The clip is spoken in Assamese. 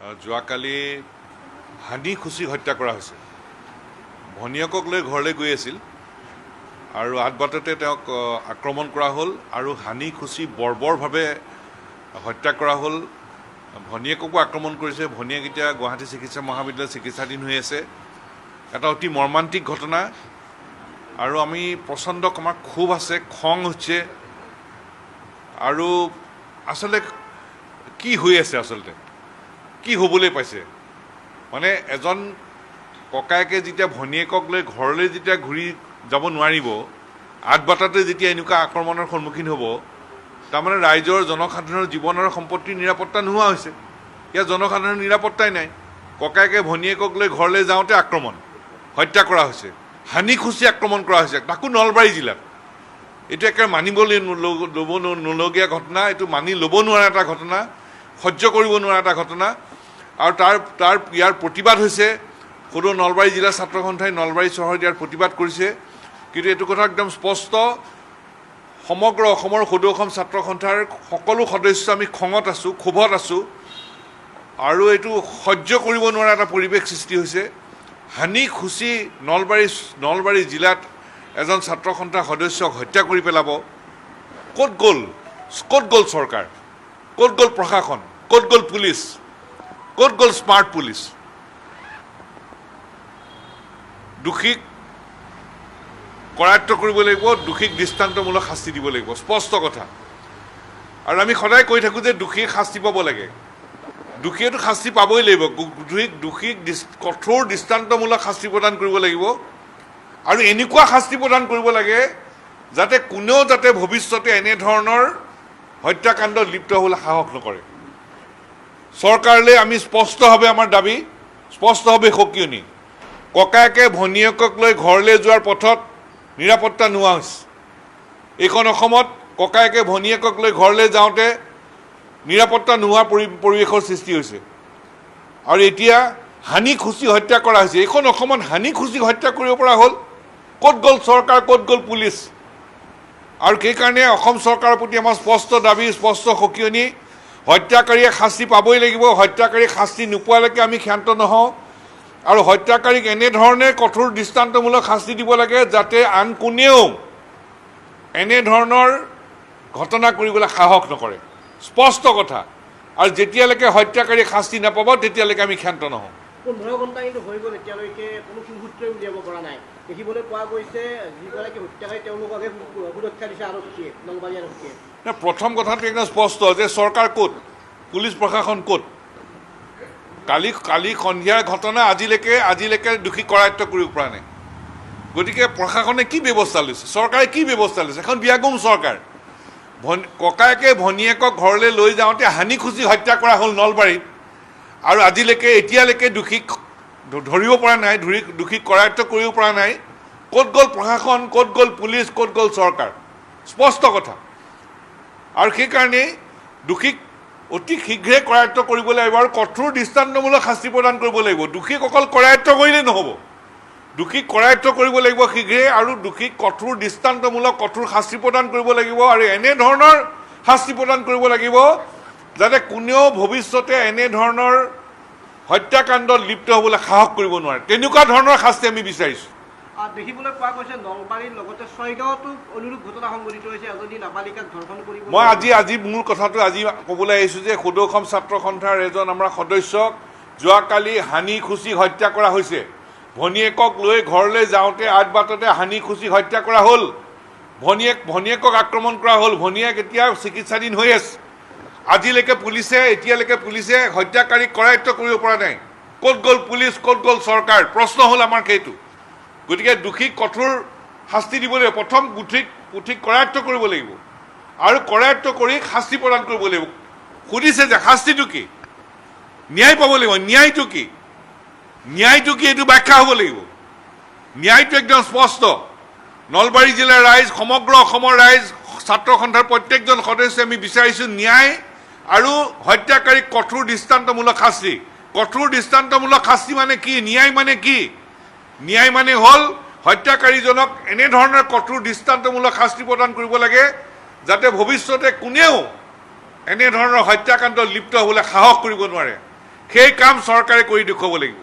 যোৱাকালি হানি খুচি হত্যা কৰা হৈছে। ভনীয়েকক লৈ ঘৰলৈ গৈ আছিল আৰু আদবাটতে তেওঁক আক্ৰমণ কৰা হ'ল আৰু হানি খুচি বৰ্বৰভাৱে হত্যা কৰা হ'ল। ভনীয়েককো আক্ৰমণ কৰিছে। ভনীয়েক এতিয়া গুৱাহাটী চিকিৎসা মহাবিদ্যালয়ত চিকিৎসাধীন হৈ আছে। এটা অতি মৰ্মান্তিক ঘটনা আৰু আমি প্ৰচণ্ড আমাৰ ক্ষোভ আছে, খং হৈছে। আৰু আচলতে কি হৈ আছে, আচলতে কি হ'বলৈ পাইছে, মানে এজন ককায়েকে যেতিয়া ভনীয়েকক লৈ ঘৰলৈ যেতিয়া ঘূৰি যাব নোৱাৰিব, আদবাটতে যেতিয়া এনেকুৱা আক্ৰমণৰ সন্মুখীন হ'ব, তাৰমানে ৰাইজৰ জনসাধাৰণৰ জীৱন আৰু সম্পত্তিৰ নিৰাপত্তা নোহোৱা হৈছে। ইয়াত জনসাধাৰণৰ নিৰাপত্তাই নাই। ককায়েকে ভনীয়েকক লৈ ঘৰলৈ যাওঁতে আক্ৰমণ, হত্যা কৰা হৈছে, হানি খুচি আক্ৰমণ কৰা হৈছে, তাকো নলবাৰী জিলাত। এইটো একেবাৰে মানিবলৈ ল'ব নলগীয়া ঘটনা, এইটো মানি ল'ব নোৱাৰা এটা ঘটনা, সহ্য কৰিব নোৱাৰা এটা ঘটনা। আৰু তাৰ তাৰ ইয়াৰ প্ৰতিবাদ হৈছে। সদৌ নলবাৰী জিলা ছাত্ৰ সন্থাই নলবাৰী চহৰত ইয়াৰ প্ৰতিবাদ কৰিছে। কিন্তু এইটো কথা একদম স্পষ্ট, সমগ্ৰ অসমৰ সদৌ অসম ছাত্ৰ সন্থাৰ সকলো সদস্য আমি খঙত আছোঁ, ক্ষোভত আছোঁ আৰু এইটো সহ্য কৰিব নোৱাৰা এটা পৰিৱেশ সৃষ্টি হৈছে। হানি খুচি নলবাৰী জিলাত এজন ছাত্ৰ সন্থাৰ সদস্যক হত্যা কৰি পেলাব। ক'ত গ'ল, ক'ত গ'ল চৰকাৰ, ক'ত গ'ল প্ৰশাসন, ক'ত গ'ল পুলিচ, ক'ত গ'ল স্মাৰ্ট পুলিচ? দোষীক কৰায়ত্ব কৰিব লাগিব, দোষীক দৃষ্টান্তমূলক শাস্তি দিব লাগিব, স্পষ্ট কথা। আৰু আমি সদায় কৈ থাকোঁ যে দোষীয়ে শাস্তি পাব লাগে, দোষীয়েতো শাস্তি পাবই লাগিব। দোষীক কঠোৰ দৃষ্টান্তমূলক শাস্তি প্ৰদান কৰিব লাগিব আৰু এনেকুৱা শাস্তি প্ৰদান কৰিব লাগে যাতে কোনেও যাতে ভৱিষ্যতে এনেধৰণৰ হত্যাকাণ্ডত লিপ্ত হ'বলৈ সাহস নকৰে। চৰকাৰলৈ আমি স্পষ্টভাৱে আমাৰ দাবী, স্পষ্টভাৱে সকিয়নি, ককায়েকে ভনীয়েকক লৈ ঘৰলৈ যোৱাৰ পথত নিৰাপত্তা নোহোৱা হৈছে। এইখন অসমত ককায়েকে ভনীয়েকক লৈ ঘৰলৈ যাওঁতে নিৰাপত্তা নোহোৱা পৰিৱেশৰ সৃষ্টি হৈছে। আৰু এতিয়া হানি খুচি হত্যা কৰা হৈছে। এইখন অসমত হানি খুচি হত্যা কৰিব পৰা হ'ল। ক'ত গ'ল চৰকাৰ, ক'ত গ'ল পুলিচ? আৰু সেইকাৰণে অসম চৰকাৰৰ প্ৰতি আমাৰ স্পষ্ট দাবী, স্পষ্ট সকিয়নি, হত্যাকাৰীয়ে শাস্তি পাবই লাগিব। হত্যাকাৰীয়ে শাস্তি নোপোৱালৈকে আমি ক্ষান্ত নহওঁ। আৰু হত্যাকাৰীক এনেধৰণে কঠোৰ দৃষ্টান্তমূলক শাস্তি দিব লাগে যাতে আন কোনেও এনেধৰণৰ ঘটনা কৰিবলৈ সাহস নকৰে, স্পষ্ট কথা। আৰু যেতিয়ালৈকে হত্যাকাৰীয়ে শাস্তি নাপাব তেতিয়ালৈকে আমি ক্ষান্ত নহওঁ। 15 ঘণ্টা কিন্তু হৈ গ'ল, এতিয়ালৈকে কোনো সুসূত্ৰই উলিয়াব পৰা নাই। দেখিবলৈ পোৱা গৈছে যিগৰাকী হত্যাকাৰী তেওঁলোককে সুৰক্ষা দিছে আৰক্ষীয়ে, নলবাৰী আৰক্ষীয়ে। প্ৰথম কথাটো একদম স্পষ্ট যে চৰকাৰ ক'ত, পুলিচ প্ৰশাসন ক'ত? কালি কালি সন্ধিয়াৰ ঘটনা, আজিলৈকে দোষী কৰায়ত্ব কৰিব পৰা নাই। গতিকে প্ৰশাসনে কি ব্যৱস্থা লৈছে, চৰকাৰে কি ব্যৱস্থা লৈছে? এখন বিয়াগোম চৰকাৰ। ককায়েকে ভনীয়েকক ঘৰলৈ লৈ যাওঁতে হানি খুচি হত্যা কৰা হ'ল নলবাৰীত আৰু আজিলৈকে এতিয়ালৈকে দোষীক ধৰিব পৰা নাই, দোষীক কৰায়ত্ব কৰিব পৰা নাই। ক'ত গ'ল প্ৰশাসন, ক'ত গ'ল পুলিচ, ক'ত গ'ল চৰকাৰ? স্পষ্ট কথা। আৰু সেইকাৰণেই দোষীক অতি শীঘ্ৰে কৰায়ত্ব কৰিব লাগিব আৰু কঠোৰ দৃষ্টান্তমূলক শাস্তি প্ৰদান কৰিব লাগিব। দোষীক অকল কৰায়ত্ব কৰিলেই নহ'ব, দোষীক কৰায়ত্ব কৰিব লাগিব শীঘ্ৰে আৰু দোষীক কঠোৰ দৃষ্টান্তমূলক কঠোৰ শাস্তি প্ৰদান কৰিব লাগিব আৰু এনেধৰণৰ শাস্তি প্ৰদান কৰিব লাগিব যাতে কোনেও ভৱিষ্যতে এনেধৰণৰ হত্যাকাণ্ডত লিপ্ত হ'বলৈ সাহস কৰিব নোৱাৰে। তেনেকুৱা ধৰণৰ শাস্তি আমি বিচাৰিছোঁ। দেখিবলৈ পোৱা গৈছে নলবাৰীৰ লগতে ছয়গাঁৱতো অনুৰূপ ঘটনা সংঘটিত হৈছে, এজনী নাবালিকাক ধৰ্ষণ কৰিব। মই আজি আজি মোৰ কথাটো আজি ক'বলৈ আহিছোঁ যে সদৌ অসম ছাত্ৰ সন্থাৰ এজন আমাৰ সদস্যক যোৱাকালি হানি খুচি হত্যা কৰা হৈছে। ভনীয়েকক লৈ ঘৰলৈ যাওঁতে আদবাটতে হানি খুচি হত্যা কৰা হ'ল। ভনীয়েকক আক্ৰমণ কৰা হ'ল। ভনীয়েক এতিয়া চিকিৎসাধীন হৈ আছে। আজিলৈকে পুলিচে, এতিয়ালৈকে পুলিচে হত্যাকাৰীক কৰায়ত্ব কৰিব পৰা নাই। ক'ত গ'ল পুলিচ, ক'ত গ'ল চৰকাৰ? প্ৰশ্ন হ'ল আমাৰ সেইটো। গতিকে দোষীক কঠোৰ শাস্তি দিব লাগিব। প্ৰথম দোষীক কৰায়ত্ব কৰিব লাগিব আৰু কৰায়ত্ব কৰি শাস্তি প্ৰদান কৰিব লাগিব। সুধিছে যে শাস্তিটো কি, ন্যায় পাব লাগিব। ন্যায়টো কি, ন্যায়টো কি, এইটো ব্যাখ্যা হ'ব লাগিব। ন্যায়টো একদম স্পষ্ট। নলবাৰী জিলাৰ ৰাইজ, সমগ্ৰ অসমৰ ৰাইজ, ছাত্ৰ সন্থাৰ প্ৰত্যেকজন সদস্যই আমি বিচাৰিছোঁ ন্যায় আৰু হত্যাকাৰীক কঠোৰ দৃষ্টান্তমূলক শাস্তি। কঠোৰ দৃষ্টান্তমূলক শাস্তি মানে কি, ন্যায় মানে কি? ন্যায় মানে হ'ল হত্যাকাৰীজনক এনেধৰণৰ কঠোৰ দৃষ্টান্তমূলক শাস্তি প্ৰদান কৰিব লাগে যাতে ভৱিষ্যতে কোনেও এনেধৰণৰ হত্যাকাণ্ডত লিপ্ত হ'বলৈ সাহস কৰিব নোৱাৰে। সেই কাম চৰকাৰে কৰি দেখুৱাব লাগিব।